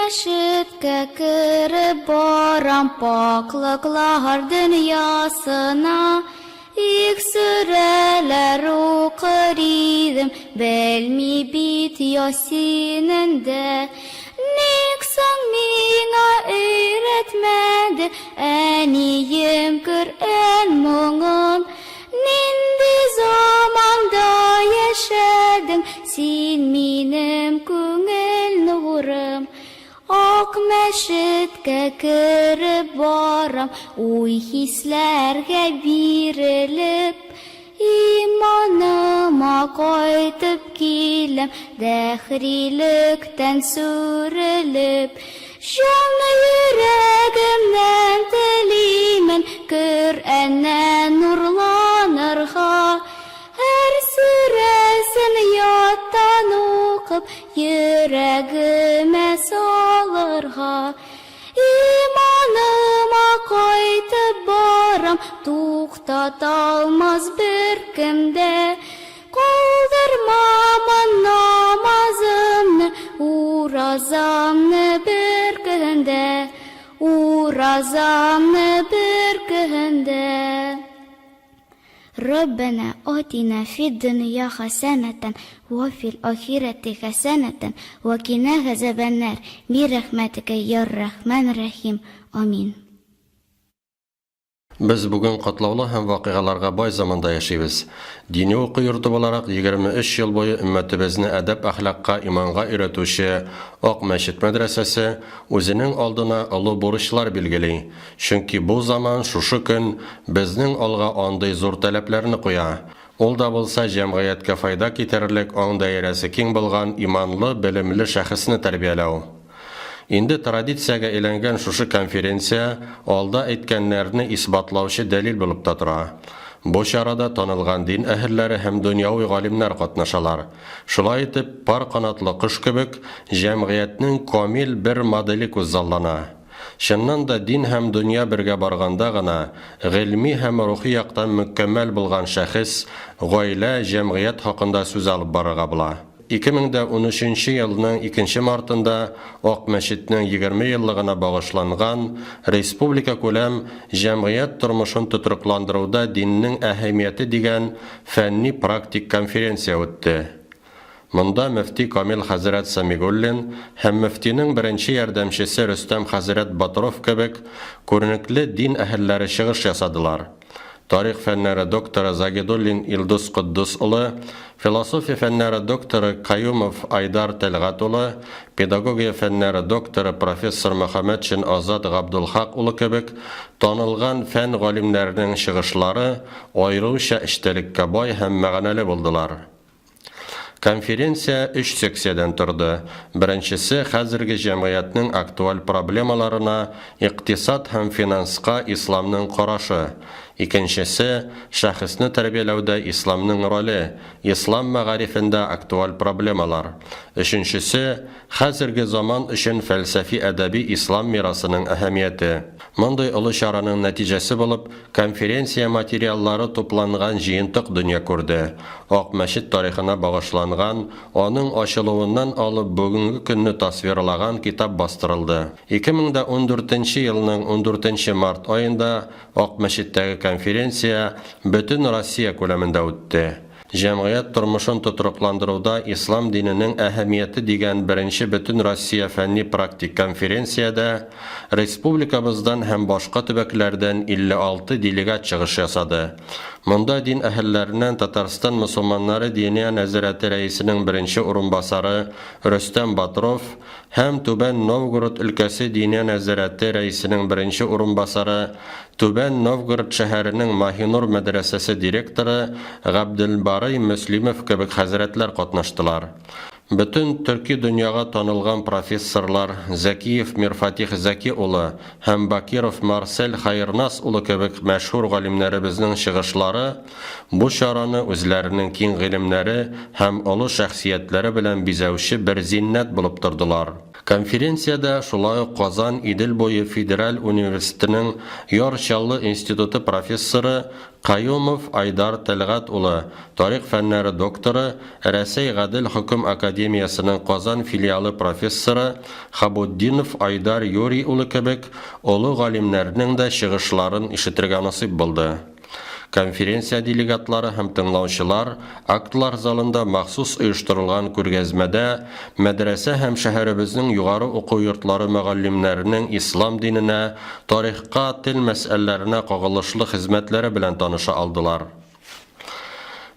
мәчеткә кереп барам пакьлыклар дөньясына. Их, сүрәләр укыр идем, белми бит Ясинен дә. Ник соң миңа өйрәтмәде әнием Коръән моңын? Нинди заманда яшәдең син, минем күңел нурым? Ак мәчеткә кереп барам, уй-хисләргә бирелеп, Иманыма кайтып киләм, дәһрилектән сүрелеп. Җан йөрәгемнән телимен Коръәннән нурланырга, Һәр сүрәсен яттан укып, йөрәгемә салырга. Иманыма кайтып барам, туктата алмас беркем дә. Калдырмамын намазымны, уразамны бер көн дә, уразамны бер көн дә. Раббәнә атина фид-дөнья хәсәнәтән вә фил ахирәти хәсәнәтән вә кинә газәбәннәр бирәхмәтикә яррахмәнррәхим. Амин. Без бүген катлаулы һәм вакыйгаларга бай заманда яшибез. Дини уку йорты буларак 23 ел буе өммәтебезне әдәп-әхлакка, иманга өйрәтүче Ак мәчет мәдрәсәсе үзенең алдына олы бурычлар билгели. Чөнки бу заман, шушы көн безнең алга андый зур таләпләрне куя. Ул да булса җәмгыятькә файда китерерлек аң даирәсе киң булган иманлы, белемле шәхесне тәрбияләү. Инде традициягә әйләнгән шушы конференция алда әйткәннәрне исбатлаучы дәлил булып та тора. Бу чарада танылган дин әһелләре һәм дөньяви галимнәр катнашалар. Шулай итеп, пар канатлы кош кебек, җәмгыятьнең камил бер моделе күзаллана. Чыннан да дин һәм дөнья бергә барганда гына гыйльми һәм рухи яктан мөкәммәл булган шәхес, гаилә, җәмгыять хакында сүз алып барырга була. 2013 нче елның икенче мартында Ак мәчетнең 20 еллыгына багышланган республикакүләм Җәмгыять тормышын тотрыкландыруда диннең әһәмияте дигән фәнни-практик конференция үтте. Монда мөфти Камил хәзрәт Сәмигуллин һәм мөфтинең беренче ярдәмчесе Рөстәм хәзрәт Батров кебек күренекле дин әһелләре чыгыш ясадылар. Тарих фәннәре докторы Загидуллин Илдус Котдус улы, философия фәннәре докторы Каюмов Айдар Тәлгать улы, педагогия фәннәре докторы профессор Мөхәммәтшин Азат Габдулхак улы кебек танылган фән галимнәренең чыгышлары аеруча эчтәлеккә бай һәм мәгънәле булдылар. Конференция өч секциядән торды. Беренчесе, хәзерге җәмгыятьнең актуаль проблемаларына, икътисад һәм финанска исламның карашы. Икенчесе, шәхесне тәрбияләүдә исламның роле, ислам мәгарифендә актуаль проблемалар. Өченчесе, хәзерге заман өчен фәлсәфи-әдәби ислам мирасының әһәмияте. Мондый олы чараның нәтиҗәсе булып, Конференция материаллары тупланган җыентык дөнья күрде. Ак мәчет тарихына багышланган, аның ачылуыннан алып бүгенге көнне тасвирлаган китап бастырылды. 2014 нче елның ундүртенче март аенда Ак мәчеттәге конференция бөтен Россия күләмендә үтте. Җәмгыять тормышын тотрыкландыруда ислам диненең әһәмияте дигән беренче Бөтенроссия фәнни-практик конференциядә республикабыздан һәм башка төбәкләрдән 56 делегат чыгыш ясады. Монда дин әһелләреннән Татарстан мөселманнары Диния нәзарәте рәисенең беренче урынбасары Рөстәм Батров һәм Түбән Новгород өлкәсе Диния нәзарәте рәисенең беренче урынбасары Түбән Новгород шәһәренең Маһинур мәдрәсәсе директоры Габделбарый Мөслимов кебек хәзрәтләр катнаштылар. Бөтен төрки дөньяга танылган профессорлар Зәкиев Мирфатих Зәки улы һәм Бакиров Марсель Хәернас улы кебек мәшһүр галимнәребезнең чыгышлары бу чараны үзләренең киң гыйлемнәре һәм олы шәхсиятләре белән бизәүче бер зиннәт булып тордылар. Конференциядә шулай ук Казан Идел буе федераль университетының Яр Чаллы институты профессоры Каюмов Айдар Тәлгать улы, тарих фәннәре докторы, Рәсәй гадел хөкем академиясе академиясенең Казан филиалы профессоры Хабутдинов Айдар Юрий улы кебек олы галимнәрнең дә чыгышларын ишетергә насыйп булды. Конференция делегатлары һәм тыңлаучылар актлар залында махсус оештырылган күргәзмәдә мәдрәсә һәм шәһәребезнең югары уку йортлары мөгаллимнәренең ислам диненә, тарихка, тел мәсьәләләренә кагылышлы хезмәтләре белән таныша алдылар.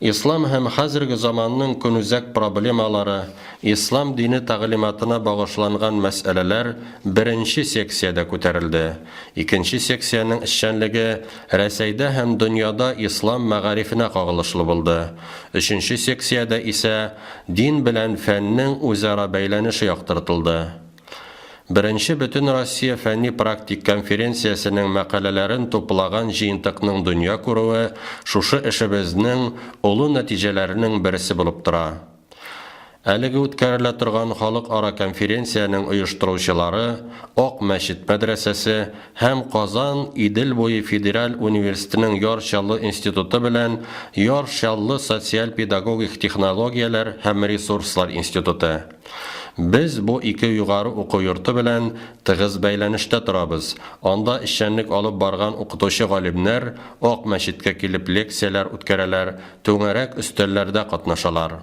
Ислам һәм хәзерге заманның көнүзәк проблемалары, ислам дине тәгълиматына багышланган мәсьәләләр беренче секциядә күтәрелде. Икенче секциянең эшчәнлеге Рәсәйдә һәм дөньяда ислам мәгарифенә кагылышлы булды. Өченче секциядә исә дин белән фәннең үзара бәйләнеше яктыртылды. Беренче Бөтенроссия фәнни-практик конференциясенең мәкаләләрен туплаган җыентыкның дөнья күрүе шушы эшебезнең олы нәтиҗәләренең берсе булып тора. Әлеге үткәрелә торган халыкара конференциянең оештыручылары, Ак мәчет мәдрәсәсе һәм Казан Идел буе федераль университетының Яр Чаллы институты белән Яр Чаллы социаль-педагогик технологияләр һәм ресурслар институты. Без бу ике югары уку йорты белән тыгыз бәйләнештә торабыз. Анда эшчәнлек алып барган укытучы-галимнәр Ак мәчеткә килеп лекцияләр үткәрәләр, түңәрәк өстәлләрдә катнашалар.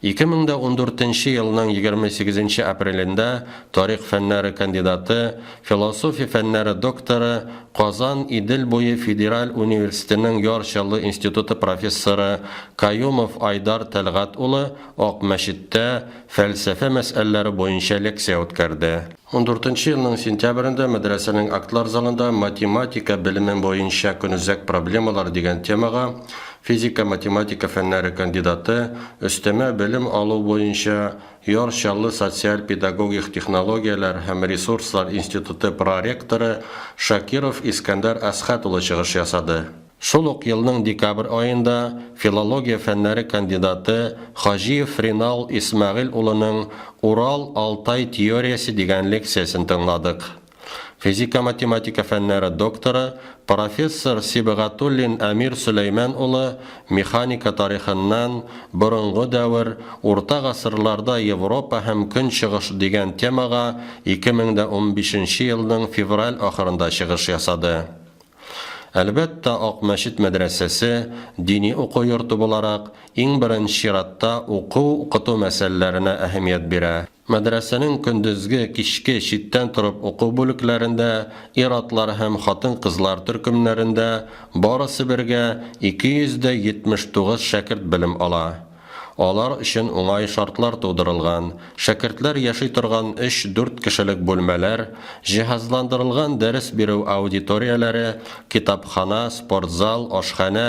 2014 нче елның 28 нче апрелендә тарих фәннәре кандидаты, философия фәннәре докторы, Казан Идел буе федераль университетының Яр Чаллы институты профессоры Каюмов Айдар Тәлгать улы Ак мәчеттә фәлсәфә мәсьәләләре буенча лекция үткәрде. Ундүртенче елның сентябрендә мәдрәсәнең актлар залында Математика белеме буенча көнүзәк проблемалар дигән темага физика-математика фәннәре кандидаты, өстәмә белем алу буенча Яр Чаллы социаль-педагогик технологияләр һәм ресурслар институты проректоры Шакиров Искәндәр Әсхәт улы чыгыш ясады. Шул ук елның декабрь аенда филология фәннәре кандидаты Хаҗиев Ринал Исмәгыйль улының Урал-Алтай теориясе дигән лекциясен тыңладык. Физика-математика фәннәре докторы, профессор Сибгатуллин Әмир Сөләймән улы Механика тарихыннан, борынгы дәвер, урта гасырларда Европа һәм Көнчыгыш дигән темага 2015 нче елның февраль ахырында чыгыш ясады. Әлбәттә, Ак мәчет мәдрәсәсе, дини уку йорты буларак, иң беренче чиратта уку-укыту мәсьәләләренә әһәмият бирә. Мәдрәсәнең көндезге, кичке, читтән торып уку бүлекләрендә, ир-атлар һәм хатын-кызлар төркемнәрендә барысы бергә 279 шәкерт белем ала. Алар өчен уңай шартлар тудырылган, шәкертләр яши торган өч-дүрт кешелек бүлмәләр, җиһазландырылган дәрес бирү аудиторияләре, китапхана, спортзал, ашханә,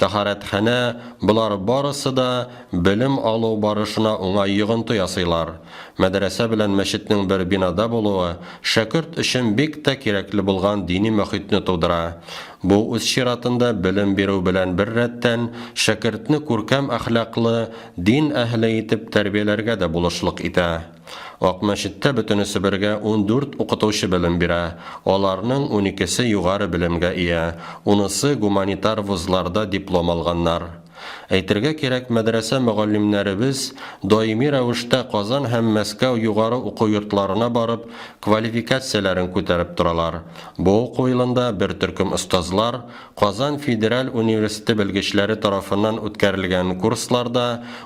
тәһарәтханә, болар барысы да белем алу барышына уңай йогынты ясыйлар. Мәдрәсә белән мәчетнең бер бинада булуы шәкерт өчен бик тә кирәкле булган дини мохитне тудыра. Бу үз чиратында белем бирү белән беррәттән, шәкертне күркәм әхлаклы, дин әһеле итеп тәрбияләргә дә булышлык итә. Акмәчеттә бөтенесе бергә 14 укытучы белем бирә, аларның уникесе югары белемгә ия, унысы гуманитар вузларда диплом алганнар. Әйтергә кирәк, мәдрәсә мөгаллимнәребез даими рәвештә Казан һәм Мәскәү югары уку йортларына барып, квалификацияләрен күтәреп торалар. Бу уку елында бер төркем остазлар Казан федераль университеты белгечләре тарафыннан үткәрелгән курсларда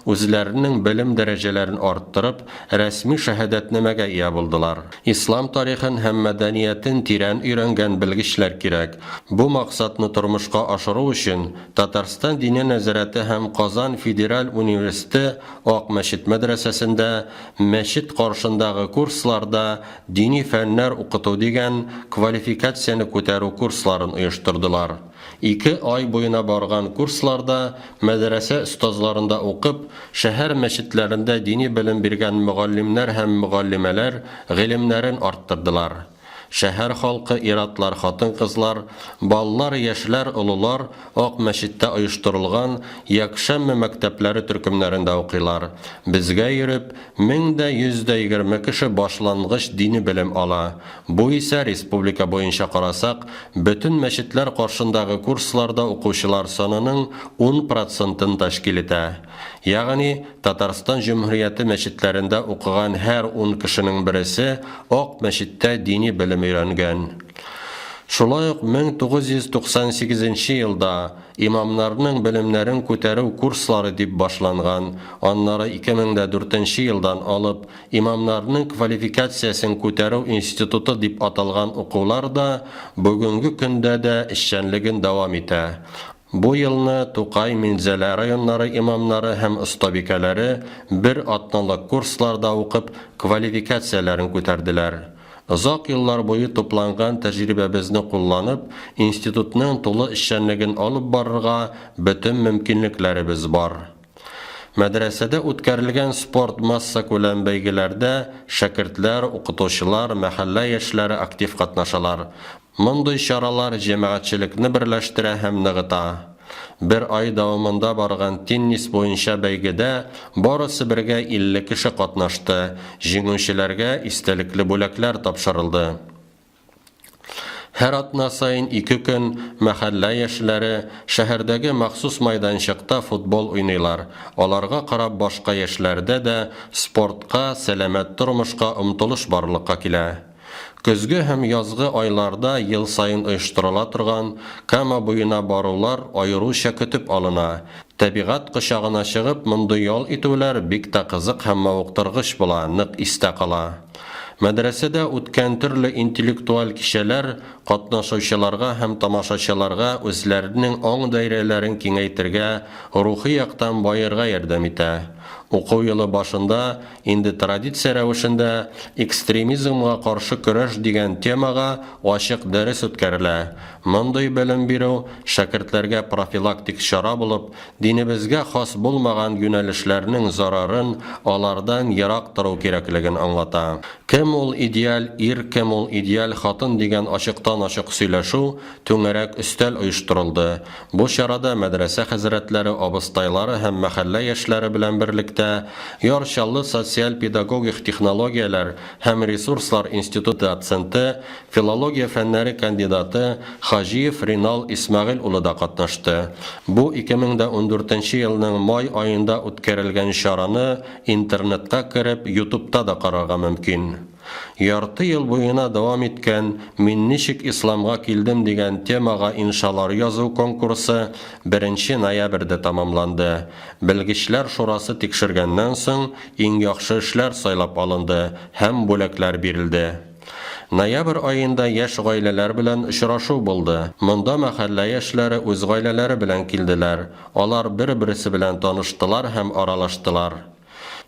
үзләренең белем дәрәҗәләрен арттырып, рәсми шәһадәтнамәгә ия булдылар. Ислам тарихын һәм мәдәниятен тирән өйрәнгән белгечләр кирәк. Бу максатны тормышка ашыру өчен Татарстан Диния нәзарәте һәм Казан федераль университеты Ак мәчет мәдрәсәсендә мәчет каршындагы курсларда дини фәннәр укыту дигән квалификацияне күтәрү курсларын оештырдылар. Ике ай буена барган курсларда мәдрәсә остазларында укып, шәһәр мәчетләрендә дини белем биргән мөгаллимнәр һәм мөгаллимәләр гыйлемнәрен арттырдылар. Шәһәр халкы, ир-атлар, хатын-кызлар, балалар, яшьләр, олылар Ак мәчеттә оештырылган якшәмбе мәктәпләре төркемнәрендә укыйлар. Безгә йөреп, 1120 кеше башлангыч дини белем ала. Бу исә, республика буенча карасак, бөтен мәчетләр каршындагы курсларда укучылар санының ун процентын тәшкил итә. Ягъни, Татарстан Җөмһүрияте мәчетләрендә укыган һәр ун кешенең бересе Ак мәчеттә дини белем өйрәнгән. Шулай ук 1998 нче елда имамнарның белемнәрен күтәрү курслары дип башланган, аннары 2004 нче елдан алып имамнарның квалификациясен күтәрү институты дип аталган укулар да бүгенге көндә дә эшчәнлеген дәвам итә. Бу елны Тукай, Минзәлә районнары имамнары һәм остабикәләре бер атналык курсларда укып, квалификацияләрен күтәрделәр. Озак еллар буе тупланган тәҗрибәбезне кулланып, институтның тулы эшчәнлеген алып барырга бөтен мөмкинлекләребез бар. Мәдрәсәдә үткәрелгән спорт массакүләм бәйгеләрдә шәкертләр, укытучылар, мәхәллә яшьләре актив катнашалар. Мондый чаралар җәмәгатьчелекне берләштерә һәм ныгыта. Бер ай дәвамында барган теннис буенча бәйгедә барысы бергә 50 кеше катнашты, җиңүчеләргә истәлекле бүләкләр тапшырылды. Һәр атна саен ике көн мәхәллә яшьләре шәһәрдәге махсус майданчыкта футбол уйныйлар. Аларга карап башка яшьләрдә дә спортка, сәламәт тормышка омтылыш барлыкка килә. Көзге һәм язгы айларда ел саен оештырыла торган Кама буена барулар аеруча көтеп алына. Табигать кочагына чыгып, мондый ял итүләр бик тә кызык һәм мавыктыргыч була, нык истә кала. Мәдрәсәдә үткән төрле интеллектуаль кичәләр катнашучыларга һәм тамашачыларга үзләренең аң даирәләрен киңәйтергә, рухи яктан баерга ярдәм итә. Уку елы башында Инде традиция рәвешендә Экстремизмга каршы көрәш дигән темага ачык дәрес үткәрелә. Мондый белем бирү шәкертләргә профилактик чара булып, динебезгә хас булмаган юнәлешләрнең зарарын, алардан ерак тору кирәклеген аңлата. Кем ул идеаль ир, кем ул идеаль хатын дигән ачыктан-ачык сөйләшү, түңәрәк өстәл оештырылды. Бу чарада мәдрәсә хәзрәтләре, абыстайлары һәм мәхәллә яшьләре белән берлектә Яр Чаллы социаль-педагогик технологияләр һәм ресурслар институты доценты, филология фәннәре кандидаты Хаҗиев Ринал Исмәгыйль улы да катнашты. Бу 2014 нче елның май аенда үткәрелгән чараны интернетка кереп ютубта да карарга мөмкин. Ярты ел буена дәвам иткән Мин ничек исламга килдем дигән темага иншалар язу конкурсы беренче ноябрьдә тәмамланды. Белгечләр шурасы тикшергәннән соң, иң яхшы эшләр сайлап алынды һәм бүләкләр бирелде. Ноябрь аенда яшь гаиләләр белән очрашу булды. Монда мәхәллә яшьләре үз гаиләләре белән килделәр. Алар бер-берсе белән таныштылар һәм аралаштылар.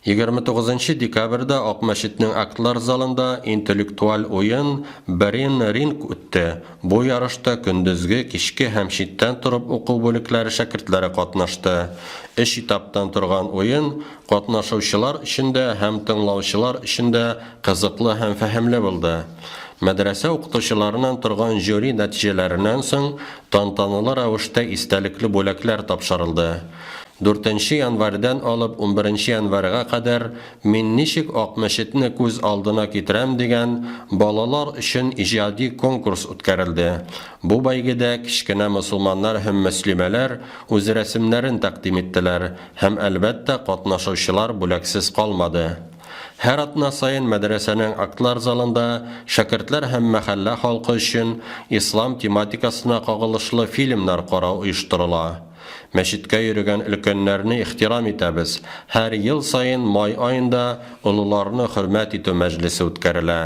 29 нчы декабрьдә Акмәчетнең актлар залында интеллектуаль уен Брин Ринг үтте. Бу ярышта көндезге, кичке һәм читтән торып уку бүлекләре шәкертләре катнашты. Өч этаптан торган уен катнашучылар өчен дә һәм тыңлаучылар өчен дә кызыклы һәм фәһемле булды. Мәдрәсә укытучыларыннан торган жюри нәтиҗәләреннән соң тантаналы рәвештә истәлекле бүләкләр тапшырылды. Дүртенче январьдән алып унберенче январьга кадәр Мин ничек Акмәчетне күз алдына китерәм дигән балалар өчен иҗади конкурс үткәрелде. Бу бәйгедә кечкенә мосылманнар һәм мөслимәләр үз рәсемнәрен тәкъдим иттеләр һәм, әлбәттә, катнашучылар бүләксез калмады. Һәр атна саен мәдрәсәнең актлар залында шәкертләр һәм мәхәллә халкы өчен ислам тематикасына кагылышлы фильмнар карау оештырыла. Мәчеткә йөрегән өлкәннәрне ихтирам итәбез. Һәр ел саен май аенда олыларны хөрмәт итү мәҗлесе үткәрелә.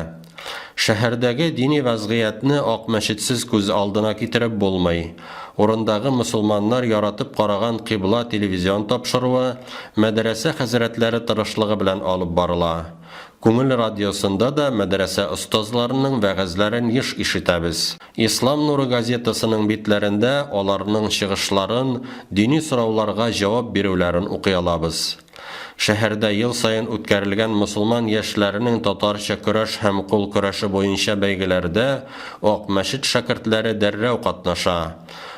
Шәһәрдәге дини вәзгыятьне Ак мәчетсез күз алдына китереп булмый. Урындагы мосылманнар яратып караган Кыйбла телевизион тапшыруы мәдрәсә хәзрәтләре тырышлыгы белән алып барыла. Күңел радиосында да мәдрәсә остазларының вәгазьләрен еш ишетәбез. Ислам нуры газетасының битләрендә аларның чыгышларын, дини сорауларга җавап бирүләрен укый алабыз. Шәһәрдә ел саен үткәрелгән мосылман яшьләренең татарча көрәш һәм кул көрәше буенча бәйгеләрдә Ак мәчет шәкертләре дәррәү катнаша.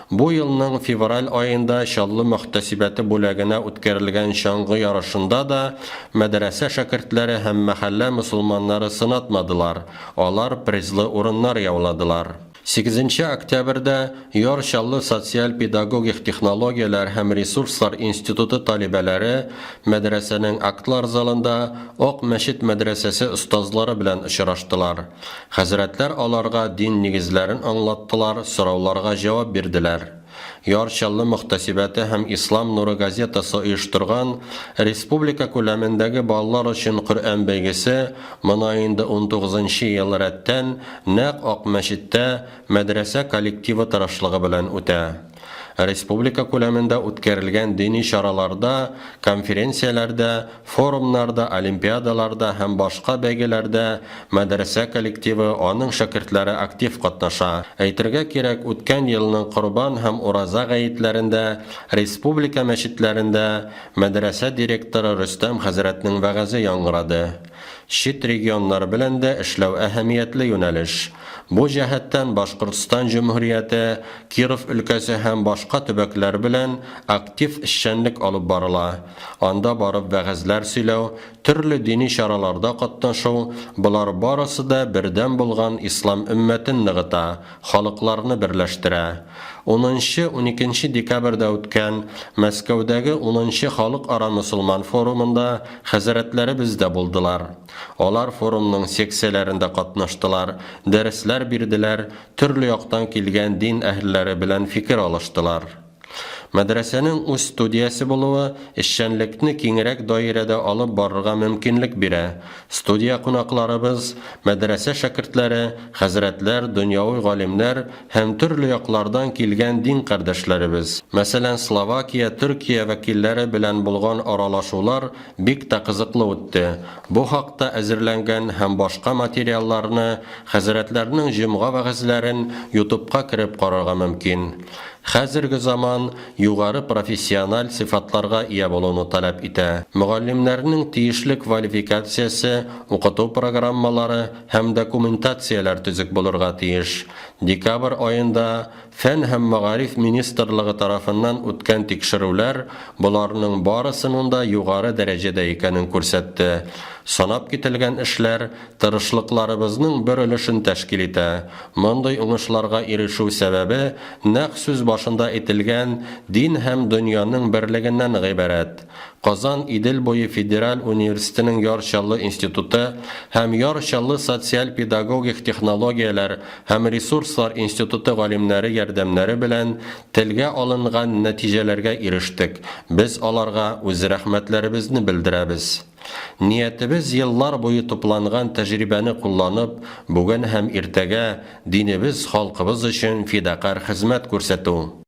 Бу елның февраль аенда Чаллы мөхтәсибәте бүләгенә үткәрелгән чаңгы ярышында да мәдрәсә шәкертләре һәм мәхәллә мосылманнары сынатмадылар, алар призлы урыннар яуладылар. Сигезенче октябрьдә Яр Чаллы социаль-педагогик технологияләр һәм ресурслар институты талибәләре мәдрәсәнең актлар залында Ак мәчет мәдрәсәсе остазлары белән очраштылар. Хәзрәтләр аларга дин нигезләрен аңлаттылар, сорауларга җавап бирделәр. Яр Чаллы мөхтәсибәте һәм Ислам нуры газетасы оештырган республика күләмендәге балалар өчен Коръән бәйгесе моны инде унтугызынчы ел рәттән нәкъ Ак мәчеттә мәдрәсә коллективы тырышлыгы белән үтә. Республика күләмендә үткәрелгән дини чараларда, конференцияләрдә, форумнарда, олимпиадаларда һәм башка бәйгеләрдә мәдрәсә коллективы, аның шәкертләре актив катнаша. Әйтергә кирәк, үткән елның Корбан һәм Ураза гаетләрендә республика мәчетләрендә мәдрәсә директоры Рөстәм хәзрәтнең вәгазе яңгырады. Чит регионнар белән дә эшләү әһәмиятле юнәлеш. Бу җәһәттән Башкортстан Җөмһүрияте, Киров өлкәсе һәм башка төбәкләр белән актив эшчәнлек алып барыла. Анда барып вәгазьләр сөйләү, төрле дини чараларда катнашу, болар барысы да бердәм булган ислам өммәтен ныгыта, халыкларны берләштерә. Унынчы-уникенче декабрьдә үткән Мәскәүдәге унынчы халыкара мөселман форумында хәзрәтләребез дә булдылар. Алар форумның секцияләрендә катнаштылар, дәресләр бирделәр, төрле яктан килгән дин әһелләре белән фикер алыштылар. Мәдрәсәнең үз студиясе булуы эшчәнлекне киңрәк даирәдә алып барырга мөмкинлек бирә. Студия кунакларыбыз, мәдрәсә шәкертләре, хәзрәтләр, дөньяви галимнәр һәм төрле яклардан килгән дин кардәшләребез. Мәсәлән, Словакия, Төркия вәкилләре белән булган аралашулар бик тә кызыклы үтте. Бу хакта әзерләнгән һәм башка материалларны, хәзрәтләрнең җомга вәгазьләрен ютубка кереп карарга мөмкин. Хәзерге заман югары профессиональ сыйфатларга ия булуны таләп итә. Мөгаллимнәрнең тиешле квалификациясе, укыту программалары һәм документацияләр төзек булырга тиеш. Декабрь аенда Фән һәм мәгариф министрлыгы тарафыннан үткән тикшерүләр боларның барысының да югары дәрәҗәдә икәнен күрсәтте. Санап кителгән эшләр тырышлыкларыбызның бер өлешен тәшкил итә. Мондый уңышларга ирешү сәбәбе нәкъ сүз башында әйтелгән дин һәм дөньяның берлегеннән гыйбарәт. Казан Идел буе федераль университетының Яр Чаллы институты һәм Яр Чаллы социаль-педагогик технологияләр һәм ресурслар институты галимнәре ярдәмнәре белән телгә алынган нәтиҗәләргә ирештек, без аларга үз рәхмәтләребезне белдерәбез. Ниятебез еллар буе тупланган тәҗрибәне кулланып, бүген һәм иртәгә динебез, халкыбыз өчен фидакарь хезмәт күрсәтү.